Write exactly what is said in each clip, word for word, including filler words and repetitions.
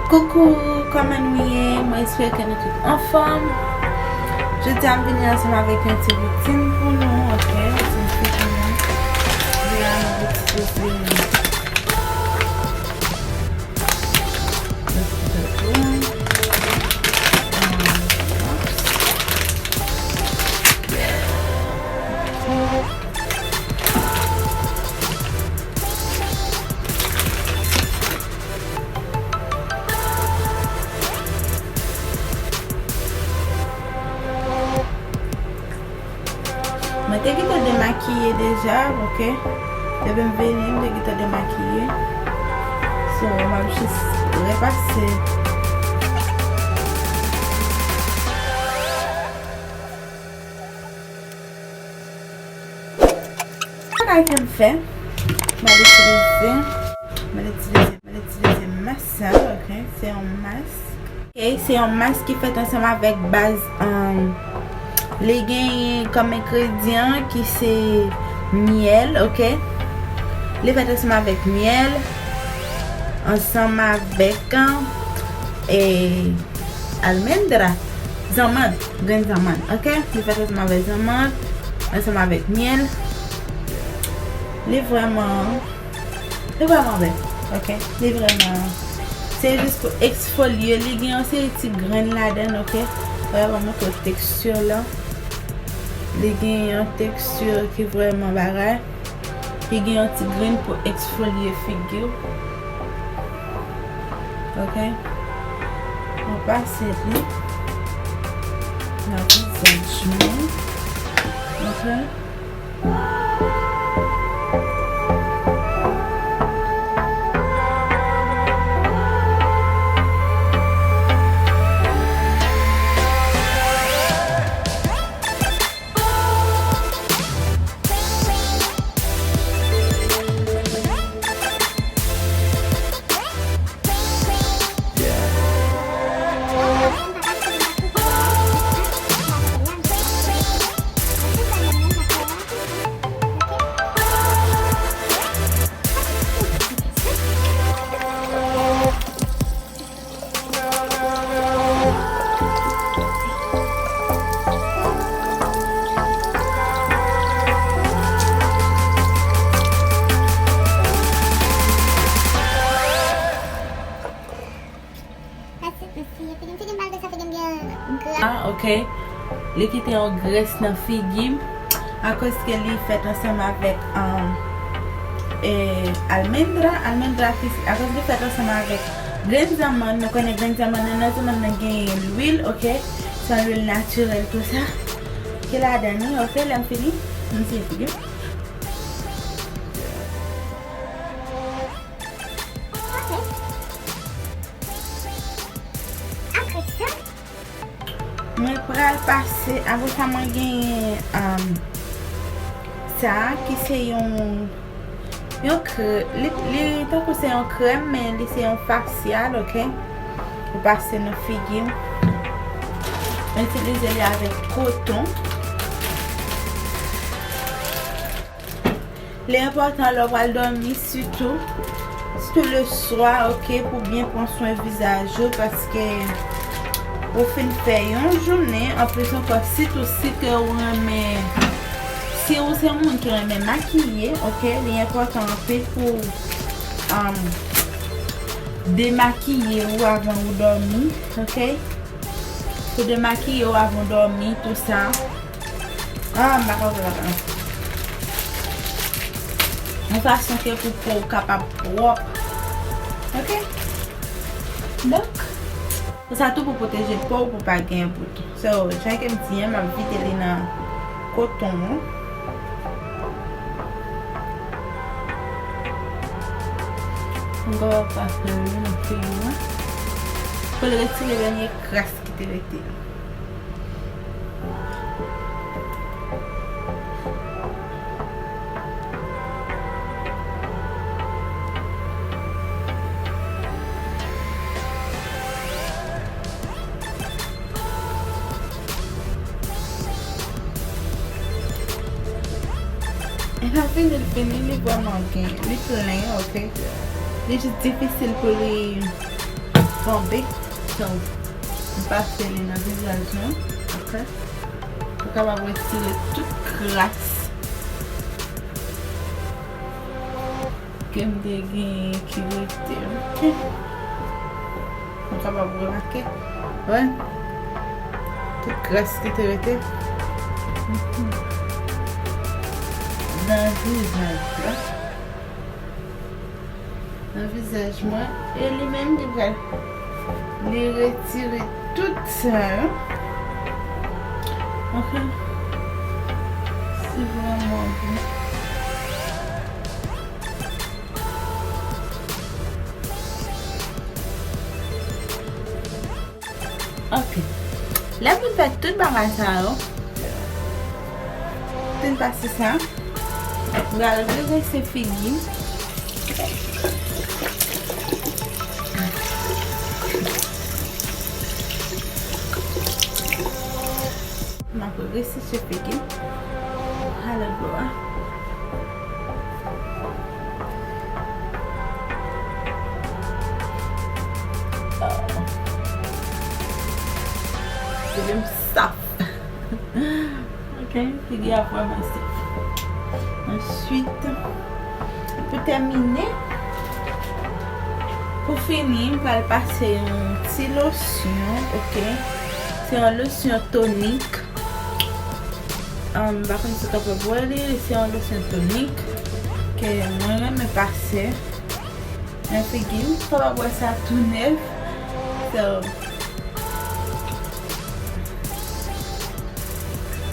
Koukou, kòman nou ye? Mwen espere ke nou tout anfòm. Jodi a m vini ansanm avèk yon ti woutin pou nou, ok? Yon ti woutin pou nou. Jodi a nou retire Mwen te gentan demakiye deja, ok? Depi m vini, m te gentan demakiye. So, m ap jis repase. Bagay ke m fè, m al itilize, m al itilize, m al itilize mask sa, ok? Se yon mask. Ok, se yon mask ki fèt ansanm avèk baz, um, li genyen kòm engredyan ki se myèl, ok? Li fèt ansanm avèk myèl, ansanm avèk, um, e, almendra, zanmann, grenn zanmann, ok? Li fèt ansanm avèk zanmann, ansanm avèk myèl. Li vrèman, li vrèman bèl, ok? Li vrèman, se jis pou eksfolye, li gen yon seri ti grenn ladan l, ok? Wè, mwen montre w teksti lan. Li gen yon teksti ki vrèman bagay. Li gen yon ti grenn pou eksfolye figi w. Ok? Mwen pase li nan vizaj mwen. Ok? Ah, ok. Li kite yon grès nan figi m. Akoz ke li fèt ansanm avèk, um, e, almendra, almendra ki, akoz li fèt ansanm avèk grenn zanmann, nou konnen grenn zanmann nan, nan zanmann nan genyen lwil, ok? Se yon lwil natirèl, tou sa. Ki ladan li, ok? Lè m fini, m siye figi m. Ok. Apre sa, mwen pral pase, apre sa, mwen genyen, um, sa a ki se yon, yon kre-, li, li tankou se yon krèm, men li se yon fasyal, ok? Ou pase nan figi w. Itilize li avèk koton. Li enpòtan lè w pral dòmi, sitou, sitou le swa, ok, pou byen pran swen vizaj ou, paske ou fin fè yon jounen, anplis ankò, sitou si ke ou renmen, si ou se yon moun ki renmen makiye, ok, li enpòtan anpil pou, um, demakiye ou avan ou dòmi, ok, pou demakiye ou avan w dòmi, tou sa. Ah, m pa konn sa. Yon fason ke pou po w kapab pwòp. Ok? Donk, sa tou pou pwoteje po w pou pa gen bout. So, jan ke m di an, m ap vide li nan koton an. M kapab pase li nan figi mwen. Pou l retire dènye kras ki te rete. E lè fini, l fini, li vrèman gen, li plen, ok? Li jis difisil pou li Tonbe. So, m pase li nan vizaj mwen. Ok. Pou kapab retire tout kras ke m te genyen ki rete. Ok. Ou kapab remake. Wè. Tout kras ki te rete. Mhm. Nan vizaj la. Nan vizaj mwen. E li menm li pral. Li retire tout sa yo. Ok. Se vrèman bon. Ok. Lè m fin fè tout bagay sa yo, fin pase sa, m pral revèse figi m. M ap reseche figi m. Alelouya. Figi m saf. Ok, figi a vrèman saf. Answit, pou tèmine, pou fini, m pral pase yon ti losyon, ok? Se yon losyon tonik. Um, m pa konn si w kapab wè li, se yon losyon tonik ke mwen renmen pase nan figi m. Kapab wè sa tou nèf. So,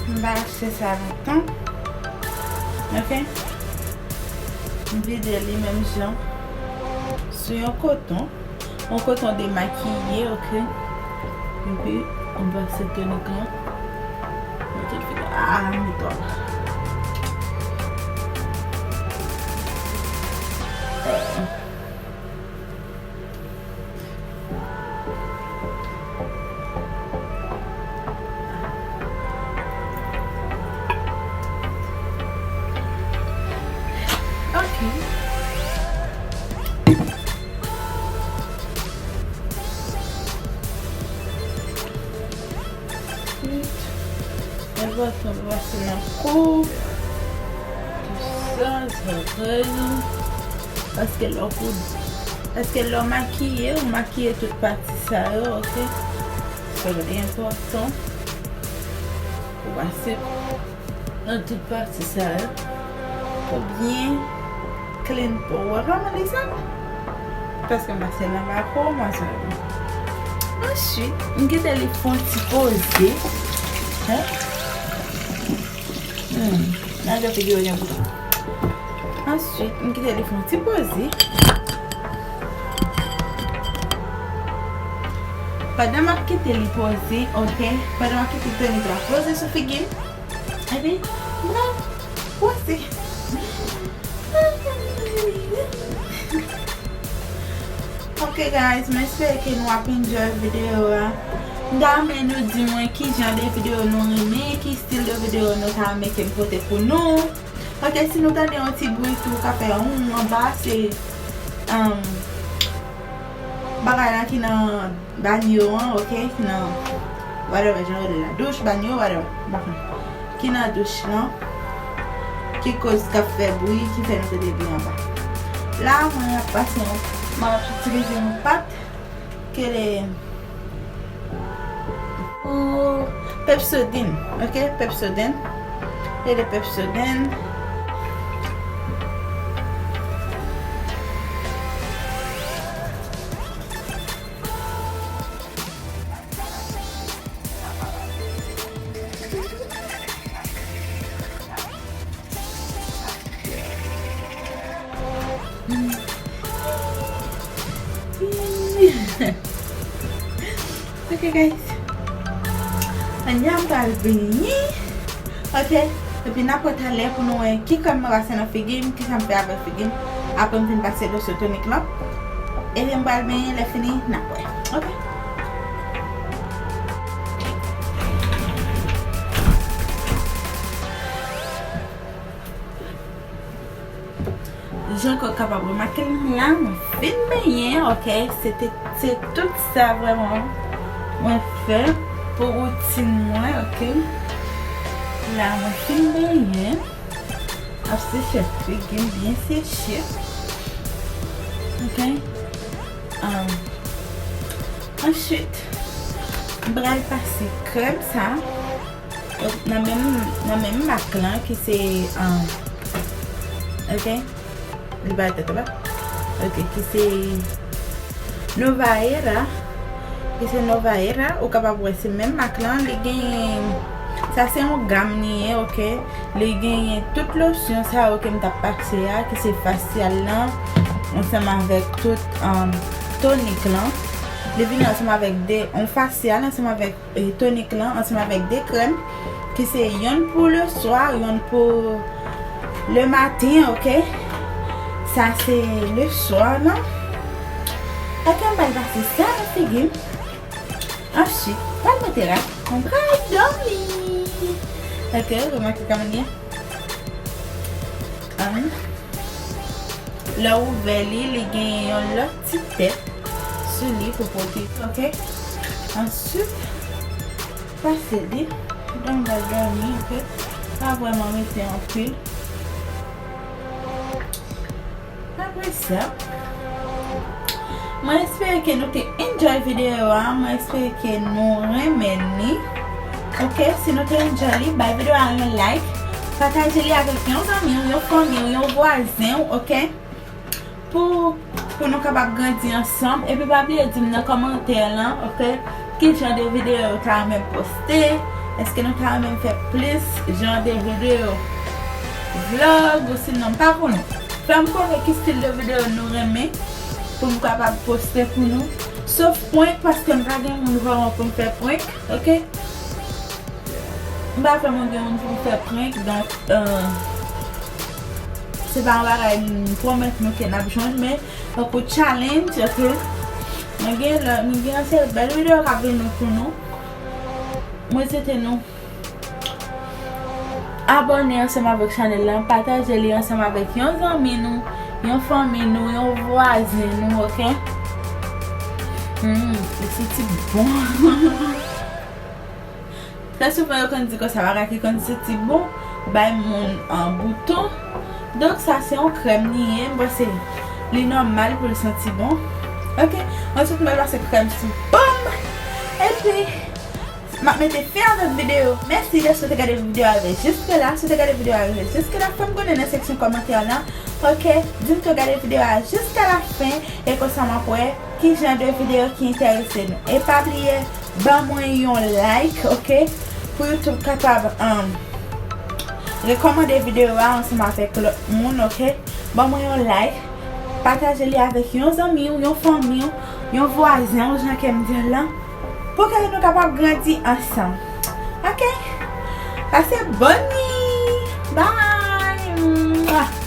m pa achte sa lontan. Ok? M vide li menm jan sou yon koton. Yon koton demakiye, ok? Epi, yon base tonik lan. Mwen tout fini. Ah, li twò. Ok. Enpòtan pou pase nan kou. Tout sa, sa prè nou. Paske lè w pou, paske lè w makiye, ou makiye tout pati sa yo, ok? So, li enpòtan pou pase nan tout pati sa yo. Pou byen clean po. Ou wè kòman li sal? Paske m pase nan bako, mwen sal. Answit, m kite li fè yon ti poze. Hein? Hmm. Nan jan figi yo jan bouton. Answit, m kite li fè yon ti poze. Pandan m ap kite li poze, ok? Pandan m ap kite tonik la poze sou figi m, epi, m pral pwese. Ok guys, m espere ke nou ap enjoy videyo a. M ta renmen nou di mwen ki jan de videyo nou renmen, ki stil de videyo nou ta renmen ke m pote pou nou. Ok, si nou tande yon ti bri tou ka fè yon anba, se, um, bagay la ki nan banyo an, ok, ki nan, whatever, jan yo rele la, douch, banyo, whatever, m pa konn. Ki nan douch lan, ki koz k ap fè bri, ki fè nou tande bri anba. La, mwen ap pase yon, mwen ap itilize yon pat, ke le, ou Pepsodent, ok? Pepsodent. Rele Pepsodent. Ok, guys. Kounye a m pral benyen. Ok. Epi n ap wè talè pou nou wè ki krèm mwen pase nan figi m, ki sa m fè avèk figi m. Apre m fin pase losyon tonik lan. Epi m pral benyen, lè fini, n ap wè. Ok. Jan ke w kapab remake m la, mwen fin benyen, ok? Se te, se tout sa vrèman mwen fè pou woutin mwen, ok? La, mwen fin benyen. Ap seche figi m, byen seche. Ok? Um, answit, m pral pase krèm sa nan menm, nan menm mak lan ki se, um, ok? Li bay tèt anba. Ok, ki se Nova Era. Ki se Nova Era. Ou kapab wè se menm mak lan. Li gen, sa se yon gam li ye, ok? Li genyen tout losyon sa yo ke m t ap pase a, ki se fasyal lan, ansanm avèk tout, um, tonik lan. Li vini ansanm avèk de, yon fasyal ansanm avèk e, tonik lan ansanm avèk de krèm, ki se yonn pou le swa, yonn pou le maten, ok? Sa se le swa lan. Ok, m pral pase sa nan figi m. Answit, pral mete rad, m pral dòmi. Ok, remake kòman li ye. An. Lè w ouvè li, li gen yon lòt ti tèt sou li pou pwoteje, ok? Answit, pase li, donk m pral dòmi, ok? Pa vrèman mete anpil. Apre sa, mwen espere ke nou te enjoy videyo a, mwen espere ke nou renmen li. Ok, si nou te enjoy li, bay videyo a yon like, pataje li avèk yon zanmi w, yon fanmi w, yon vwazen w, ok? Pou, pou nou kapab grandi ansanm. Epi pa bliye di m nan kòmantè lan, ok, ki jan de videyo ou ta renmen poste. Èske nou ta renmen m fè plis jan de videyo vlog ou sinon m pa konnen. Fè m konnen ki stil de videyo nou renmen pou m kapab poste pou nou. Sof prank, paske m pa gen moun vrèman pou m fè prank, ok? M pa vrèman gen moun pou m fè prank, donk, euh, se pa yon bagay m pwomèt nou ke n ap jwenn, men tankou challenge, ok? Mwen gen lè, mwen gen yon seri bèl videyo k ap vini pou nou. Mwen swete nou abòne ansanm avèk chanèl lan, pataje li ansanm avèk yon zanmi nou, yon fanmi nou, yon vwazen nou, ok? Hmm, li santi bon. Trè souvan yo konn di konsa, bagay ki konn santi bon bay moun an bouton. Donk sa se yon krèm li ye, m panse li nòmal pou l santi bon. Ok, answit mwen pase krèm sou po m. Epi m ap mete fen avèk videyo. Mèsi lè si w te gade videyo a rive jiske la. Si w te gade videyo a rive jiske la, fè m konnen nan seksyon kòmantè la. Ok, di m ke w gade videyo a jiska la fen e konsa m ap wè ki jan de videyo ki enterese nou. E pa bliye ban mwen yon like, ok? Pou YouTube kapab, um, rekòmande videyo a ansanm avèk lòt moun, ok? Ban mwen yon like, pataje li avèk yon zanmi w, yon fanmi w, yon vwazen w, jan ke m di l lan, pou ke nou kapab grandi ansanm. Ok? Pase bòn nuit! Bye! Mwah!